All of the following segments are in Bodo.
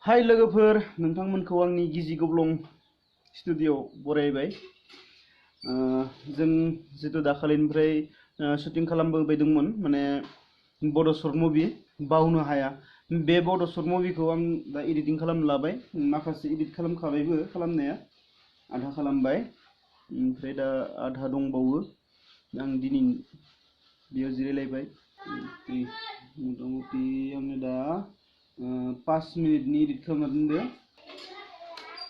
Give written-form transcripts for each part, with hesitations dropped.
हाय लोगोफोर नोंथांमोनखौ आंनि गिजि गब्लं स्टुडिअ बरायबाय जों जितु दाखालिनिफ्राय शुटिं खालामबोबाय दंमोन माने बड' शर्ट मुभि बावनो हाया बे बड' शर्ट मुभिखौ आं दा एडिटिं खालामनो लाबाय माखासे एडिट खालामखाबायबो खालामनाया आधा खालामबाय ओमफ्राय दा आधा दंबावो आं दिनै बेयाव जिरायलायबाय मथा-मथि आङो दा 5 मिनिटनि एडिट खालामना दोनदो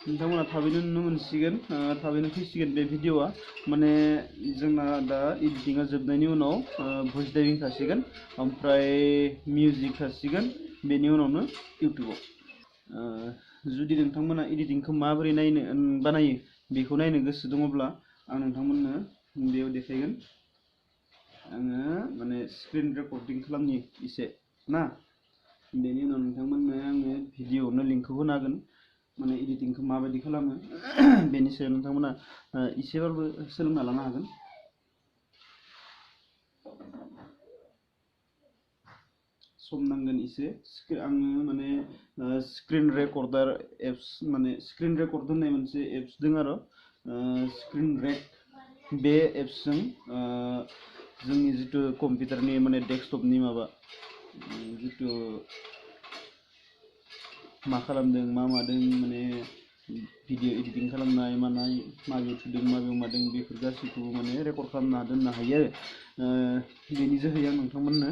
नोंथांमोना थाबैनो नुनो मोनसिगोन थाबैनो फैसिगोन बे भिडिअआ माने जोंना दा एडिटिंआ जोबनायनि उनाव भइस डाबिं थासिगोन ओमफ्राय मिउजिक थासिगोन बेनि उनावनो इउटिउबआव जुदि नोंथांमोना एडिटिंखौ माबोरै नायनो बानायो बेखौ नायनो गोसो दङब्ला आं नोंथांमोननो बेयाव देखायगोन आङो माने स्क्रिन रेकर्डिं खालामनि एसे ना बेनि उनाव नोंथांमोननो आङो भिडिअआवनो लिंकखौ होनो हागोन माने एडिटिंखौ माबायदि खालामो बेनि सायाव नोंथांमोना एसेबाबो सोलोंना लानो हागोन सम नांगोन एसे आङो माने स्क्रिन रेकर्डार एप्स माने स्क्रिन रेकर्ड होननाय मोनसे एप्स दं आरो स्क्रिन रेक बे एप्सजों जोंनि जितु कम्पिउटारनि माने डेस्कटपनि माबा जितु मा खालामदों मा मादों माने भिडिअ एडिटिं खालामनाय मानाय माबेयाव थुदों माबेयाव मादों बेफोर गासैखौबो माने रेकर्ड खालामना दोननो हायो बेनि जोहै आं नोंथांमोननो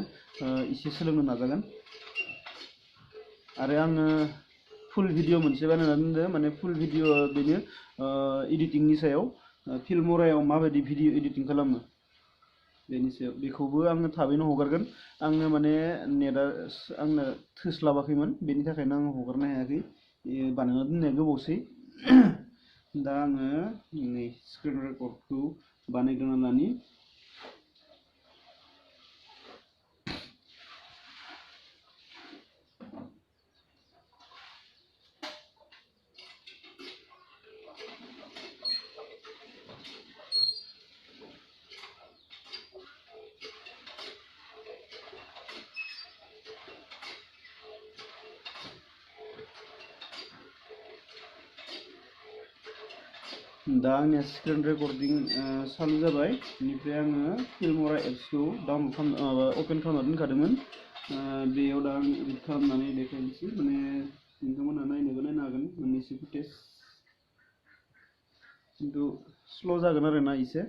एसे सोलोंनो नाजागोन आरो आङो फुल भिडिअ मोनसे बानायना दोनदो माने फुल भिडिअ बेनो एडिटिंनि सायाव फिल्मरायाव माबायदि भिडिअ एडिटिं खालामो बेनि सायाव बेखौबो आङो थाबैनो हगारगोन आङो माने नेटआ आंनो थोस्लाबाखैमोन बेनि थाखायनो आङो हगारनो हायाखै बानायना दोननाया गोबावसै दा आङो नै स्क्रिन रेकर्डखौ बानायग्रोना लानि दा आंनिया स्क्रिन रेकर्डिं चालु जाबाय बेनिफ्राय आङो फिल्मरा एप्सखौ डाउनलड खालाम अपेन खालामना दोनखादोंमोन बेयाव दा आं एडिट खालामनानै देखायनोसै माने नोंथांमोनहा नायनोबो नायनो हागोन मोननैसो फुटेज खिन्थु स्ल' जागोन आरो ना एसे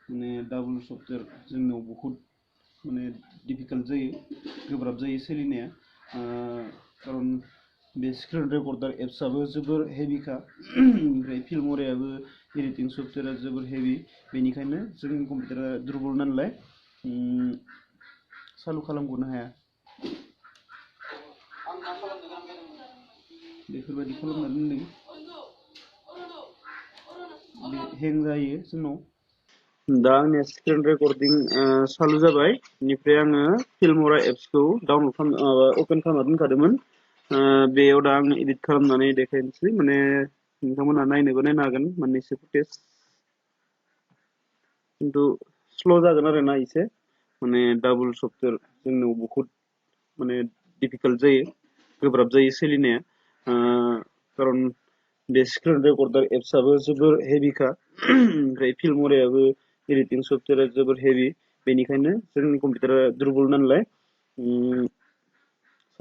माने डाबल सफ्टवेयर जोंनाव बहुद माने डिफिकाल्ट जायो गोब्राब जायो सोलिनाया खारन बे स्क्रिन रेकर्डार एप्सआबो जोबोर हेभिखा ओमफ्राय फिल्मरायाबो एडिटिं सफ्टवेयरा जोबोर हेभि बेनिखायनो जोंनि कम्पिउटारा दुरबल नालाय चालु खालामगनो हाया बेफोरबायदि खालामना दोनदों बे हें जायो जोंनाव दा आंनिया स्क्रिन रेकर्डिं चालु जाबाय बेनिफ्राय आङो फिल्मरा एप्सखौ डाउनलड खालाम अपेन खालामना दोनखादोंमोन बेयाव दा आं एडिट खालामनानै देखायनोसै माने नोंथांमोनहा नायनोबो नायनो हागोन मोननैसो फुटेज खिन्थु स्ल' जागोन आरो ना एसे माने डाबल सफ्टवेयर जोंनाव बहुद माने डिफिकाल्ट जायो गोब्राब जायो सोलिनाया खारन बे स्क्रिन रेकर्डार एप्सआबो जोबोर हेभिखा ओमफ्राय फिल्मरायाबो एडिटिं सफ्टवेयरा जोबोर हेभि बेनिखायनो जोंनि कम्पिउटारा दुरबल नालाय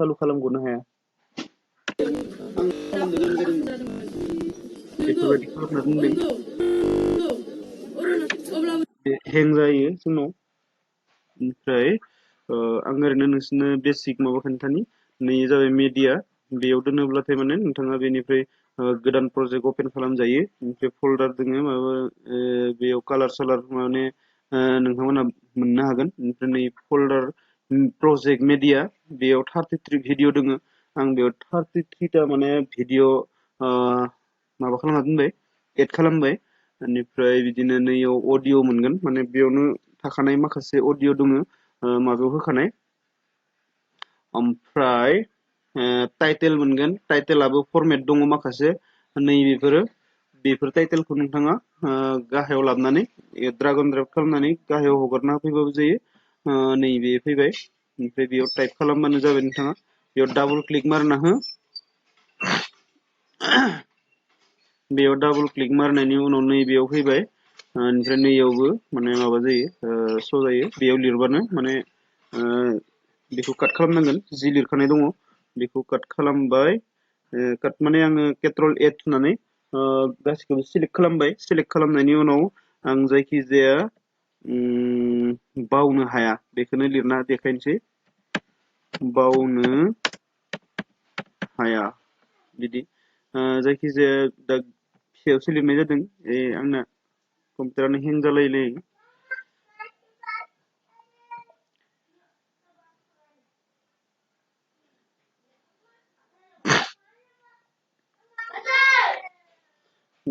चालु खालामगनो हाया बेफोरबायदि खालामना दोनदों हें जायो जोंनाव ओमफ्राय आं ओरैनो नोंसोरनो बेसिक माबा खोन्थानि नै जाबाय मिडिया बेयाव दोनोब्लाथाय माने नोंथाङा बेनिफ्राय गोदान प्रजेक्ट अपेन खालामजायो ओमफ्राय फल्डार दोङो माबा बेयाव कालार सालार माने नोंथांमोना मोननो हागोन ओमफ्राय नै फल्डार प्रजेक्ट मेडिया बेयाव 33 भिडिअ दोङो आं बेयाव 33टा माने भिडिअ माबा खालामना दोनबाय एड खालामबाय बेनिफ्राय बिदिनो नैयाव अडिअ मोनगोन माने बेयावनो थाखानाय माखासे अडिअ दङ माबायाव होखानाय ओमफ्राय टाइटेल मोनगोन टाइटेलाबो फरमेट दङ माखासे नै बेफोर टाइटेलखौ नोंथाङा गाहायाव लाबनानै ड्राग एन्ड ड्रप खालामनानै गाहायाव हगारना फैबाबो जायो नैबे फैबाय ओमफ्राय बेयाव टाइप खालामबानो जाबाय नोंथाङा बेयाव डाबल क्लिक मारना हो बेयाव डाबल क्लिक मारनायनि उनाव नैबेयाव फैबाय ओमफ्राय नैयावबो माने माबा जायो स' जायो बेयाव लिरबानो माने बेखौ काट खालामनांगोन जि लिरखानाय दङ बेखौ काट खालामबाय काट माने आङो कन्ट्रल एड होनानै गासिखौबो सिलेक्ट खालामबाय सिलेक्ट खालामनायनि उनाव आं जायखिजाया बावनो हाया बेखौनो लिरना देखायनोसै बावनो हाया बिदि जायखिजाया दा फिसायावसो लिरनाय जादों आंना कम्पिउटारानो हें जालायलाय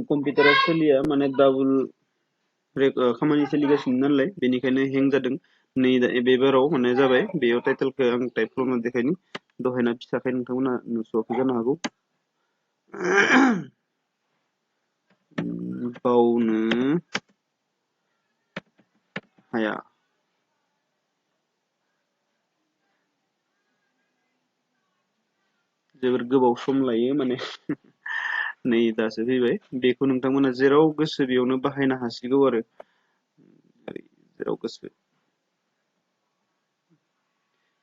कम्पिउटारा सोलिया माने डाबल खामानि सोलिगासिनो नालाय बेनिखायनो हें जादों नै बे बाराव माने जाबाय बेयाव टाइटेलखौ आं टाइप खालामना देखायनि दहायना फिसाखाय नोंथांमोना नुस'वाखै जानो हागौ बावनो हाया जोबोर गोबाव सम लायो माने नै दासो फैबाय बेखौ नोंथांमोना जेराव गोसो बेयावनो बाहायनो हासिगौ आरो जेराव गोसो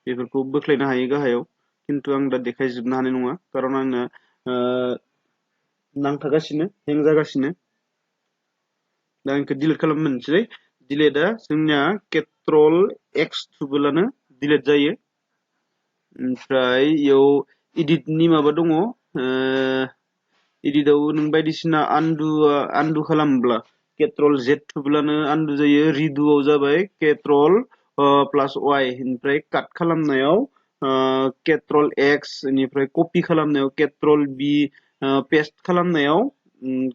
बेफोरखौ बोख्लायनो हायो गाहायाव खिन्थु आं दा देखायजोबनो हानाय नङा खारन आंना नांथागासिनो हें जागासिनो दा आंखौ डिलिट खालामनोसै डिलिटआ जोंनिया कन्ट्रल एक्स थुबोलानो डिलिट जायो ओमफ्राय इयाव इडिटनि माबा दङ इडिटआव नों बायदिसिना आनदु खालामब्ला कन्ट्रल जेड थुब्लानो आनदु जायो रिदुआव जाबाय कन्ट्रल प्लास वाइ ओमफ्राय काट खालामनायाव कन्ट्रल एक्स बेनिफ्राय कपि खालामनायाव कन्ट्रल बि पेस्ट खालामनायाव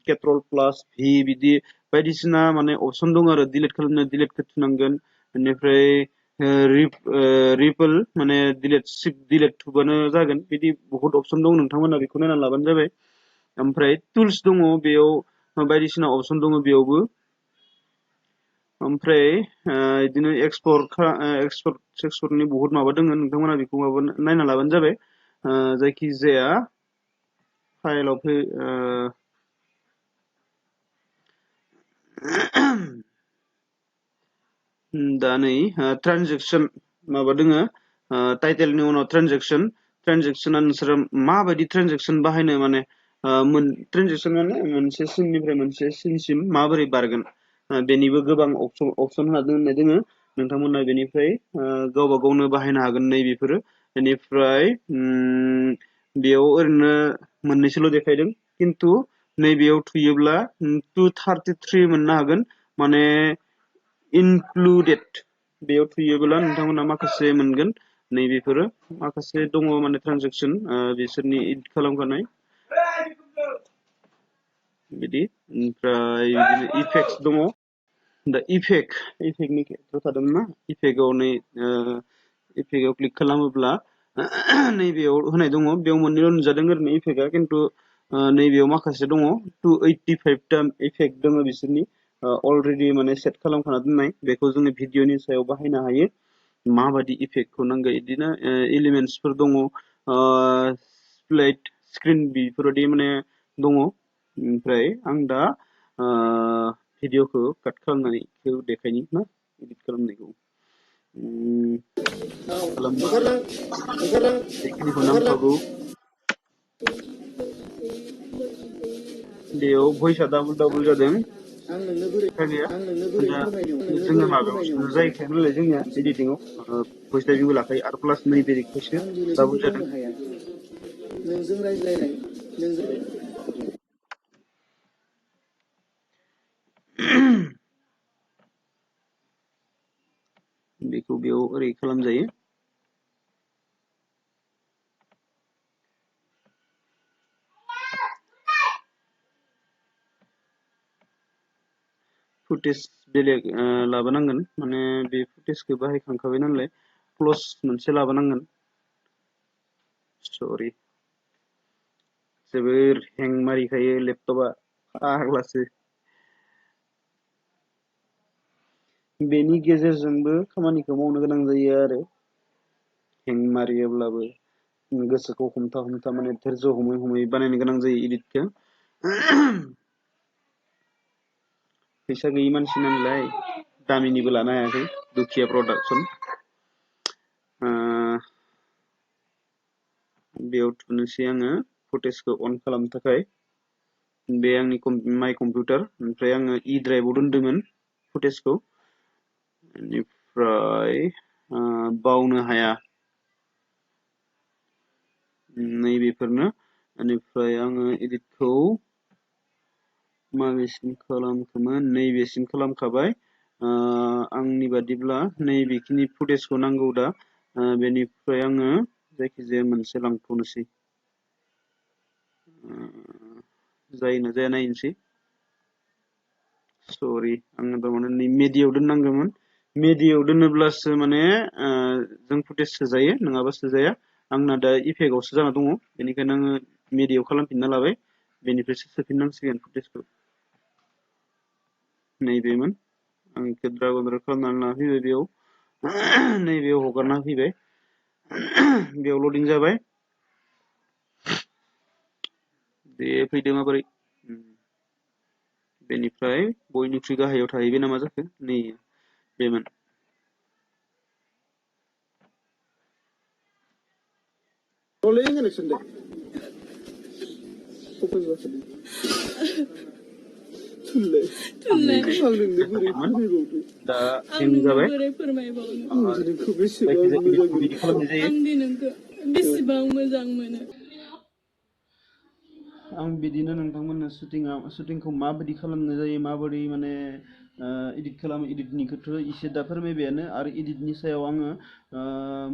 कन्ट्रल प्लास भि बिदि बायदिसिना माने अपसन दं आरो डिलिट खालामनो डिलिटखौ थुनांगोन बेनिफ्राय रिपल माने डिलिट थुबानो जागोन बिदि बहुत अपसन दं नोंथांमोना बेखौ नायना लाबानो जाबाय ओमफ्राय टुल्स दङ बेयाव बायदिसिना अपसन दङ बेयावबो ओमफ्राय बिदिनो एक्सपर्टनि बहुत माबा दङ नोंथांमोना बेखौ माबा नायना लाबानो जाबाय जायखिजाया फाइलाव दा नै ट्रानजेक्सन माबा दोङो टाइटेलनि उनाव ट्रानजेक्सना नोंसोरो माबायदि ट्रानजेक्सन बाहायनो माने ट्रानजेक्सन माने मोनसे सिननिफ्राय मोनसे सिनसिम माबोरै बारगोन बेनिबो गोबां अपसन होना दोननाय दोङो नोंथांमोना बेनिफ्राय गावबा गावनो बाहायनो हागोन नै बेफोरो बेनिफ्राय बेयाव ओरैनो मोननैसोल' देखायदों खिन्थु नैबेयाव थुयोब्ला 233 मोननो हागोन माने इनक्लुडेड बेयाव थुयोब्ला नोंथांमोना माखासे मोनगोन नैबेफोरो माखासे दङ माने ट्रानजेक्सन बिसोरनि इडिट खालामखानाय बिदि ओमफ्राय बिदिनो इफेक्टस दङ दा इफेक्टनि खेथ्रआव थादोंमोन ना इफेक्टआव नै इफेक्टआव क्लिक खालामोब्ला नैबेयाव होनाय दङ बेयाव मोननैल' नुजादों ओरैनो इफेक्टआ खिन्थु नैबेयाव माखासे दङ 285 टा इफेक्ट दङ बिसोरनि अलरेडि माने सेट खालामखाना दोननाय बेखौ जोङो भिडिअनि सायाव बाहायनो हायो माबायदि इफेक्टखौ नांगौ बिदिनो एलिमेन्टसफोर दङ स्प्लाइट स्क्रिन बेफोरबायदि माने दङ ओमफ्राय आं दा भिडिअखौ काट खालामनानै देखायनि ना एडिट खालामनायखौ बेखिनिखौ नांखागौ बेयाव भइसआ डाबल जादों गैया दा जोङो माबायाव जायखाया नालाय जोंनिया एडिटिंआव भइस टाइपिंबो लाखायो आरो प्लास नैबे रिक्वेस्टसो डाबल जादों नोंजों रायज्लायनाय बेखौ बेयाव ओरै खालामजायो फुटेज बेलेग लाबोनांगोन माने बे फुटेजखौ बाहायखांखाबाय नालाय क्लस मोनसे लाबोनांगोन सरि जोबोर हें मारिखायो लेपटपा फाग्लासो बेनि गेजेरजोंबो खामानिखौ मावनो गोनां जायो आरो हें मारियोब्लाबो गोसोखौ हमथा माने धैर्य हमै बानायनो गोनां जायो एडिटखौ फैसा गैयि मानसि नालाय दामिनिबो लानो हायाखै दुखिया प्रडाक्शन बेयाव थुनोसै आङो फुटेजखौ अन खालामनो थाखाय बे आंनि माइ कम्पिउटार ओमफ्राय आङो इ ड्राइभआव दोनदोंमोन फुटेजखौ बेनिफ्राय बावनो हाया नैबेफोरनो बेनिफ्राय आङो एडिटखौ माबेसिम खालामखोमोन नैबेसिम खालामखाबाय आंनि बादिब्ला नैबेखिनि फुटेजखौ नांगौ दा बेनिफ्राय आङो जायखिजाया मोनसे लांथ'नोसै जायोना जाया नायनोसै सरि आङो थारमाने नै मेडियायाव दोननांगौमोन मेडियायाव दोनोब्लासो माने जों फुटेज सोजायो नङाबा सोजाया आंना दा इफेक्टआवसो जाना दङ बेनिखायनो आङो मेडियायाव खालामफिनना लाबाय बेनिफ्रायसो सोफिननांसिगोन फुटेजखौ नैबेमोन आं इखौ ड्राग एन्ड ड्रप खालामनानै लाना फैबाय बेयाव नैबेयाव हगारना फैबाय बेयाव लडिं जाबाय दे फैदो माबोरै बेनिफ्राय बयनिख्रुइ गाहायाव थाहैबाय नामा जाखो नै बेमोन rolling election day दा हें जाबाय आं बिदिनो नोंथांमोननो शुटिंखौ माबायदि खालामनाय जायो माबोरै माने एडिट खालामो एडिटनिखौथ' एसे दा फोरमायबायानो आरो एडिटनि सायाव आङो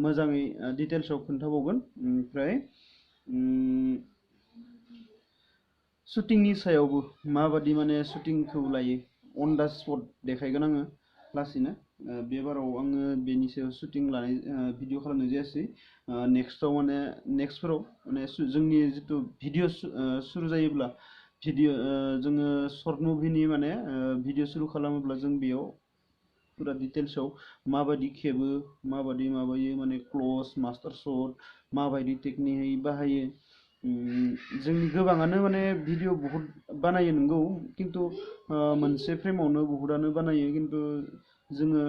मोजाङै डिटेल्सआव खोन्थाबावगोन ओमफ्राय शुटिंनि सायावबो माबादि माने शुटिंखौ लायो अन दा स्पट देखायगोन आङो लासैनो बे बाराव आङो बेनि सायाव शुटिं लानाय भिडिअ खालामनाय जायासै नेक्स्टआव माने नेक्स्टफोराव माने जोंनि जितु भिडिअ सुरु जायोब्ला भिडिअ जोङो सर्ट मुभिनि माने भिडिअ सुरु खालामोब्ला जों बेयाव पुरा डिटेल्सआव माबायदि खेबो माबायदि माबायो माने क्लस मास्टार शट माबायदि टेकनिक बाहायो जोंनि गोबाङानो माने भिडिअ बहुत बानायो नंगौ खिन्थु मोनसे फ्रेमावनो बहुतानो बानायो खिन्थु जोङो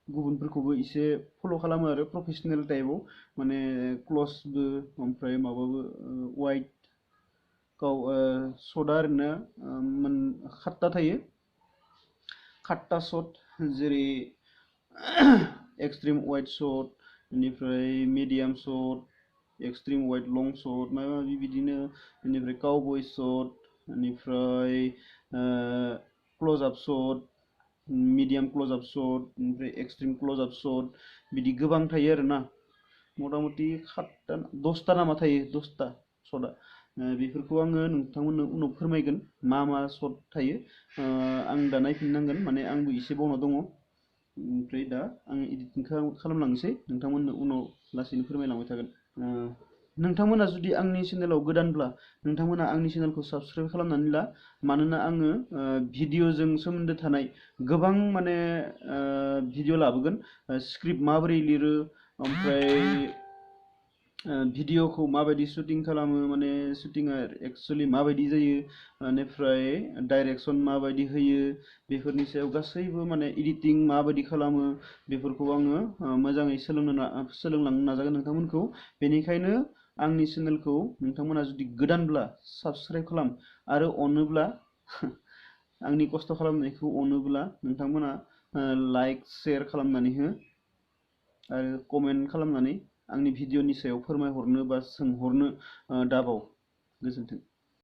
गुबुनफोरखौबो एसे फल' खालामो आरो प्रफेसनेल टाइपआव माने क्लसबो ओमफ्राय माबाबो वाइड गाव शटआ ओरैनो 7टा थायो 7टा शट जेरै एक्सट्रिम वाइड शट बेनिफ्राय मिडियाम शट एक्सट्रिम वाइड लं शट माबा माबि बिदिनो बेनिफ्राय काउबय शट बेनिफ्राय क्ल'ज आप शट मिडियाम क्ल'ज आप शट ओमफ्राय एक्सट्रिम क्ल'ज आप शट बिदि गोबां थायो आरोना मथा मथि 10टा नामा थायो 10टा शटआ बेफोरखौ आङो नोंथांमोननो उनाव फोरमायगोन मा मा शट थायो आं दा नायफिननांगोन माने आंबो एसे बावना दङ ओमफ्राय दा आं एडिटिं खालामलांनोसै नोंथांमोननो उनाव लासैनो फोरमायलांबाय थागोन नोंथांमोना जुदि आंनि चेनेलाव गोदानब्ला नोंथांमोना आंनि चेनेलखौ साबस्क्राइब खालामनानै ला मानोना आङो भिडिअजों सोमोन्दो थानाय गोबां माने भिडिअ लाबोगोन स्क्रिप्ट माबोरै लिरो ओमफ्राय भिडिअखौ माबायदि शुटिं खालामो माने शुटिंआ एक्चुअलि माबायदि जायो बेनिफ्राय डाइरेक्सन माबायदि होयो बेफोरनि सायाव गासैबो माने एडिटिं माबायदि खालामो बेफोरखौ आङो मोजाङै सोलोंलांनो नाजागोन नोंथांमोनखौ बेनिखायनो आंनि चेनेलखौ नोंथांमोना जुदि गोदानब्ला साबस्क्राइब खालाम आरो अनोब्ला आंनि खस्थ' खालामनायखौ अनोब्ला नोंथांमोना लाइक शेयार खालामनानै हो आरो कमेन्ट खालामनानै आंनि भिडिअनि सायाव फोरमायहरनो बा सोंहरनो दाबाव गोजोन्थों।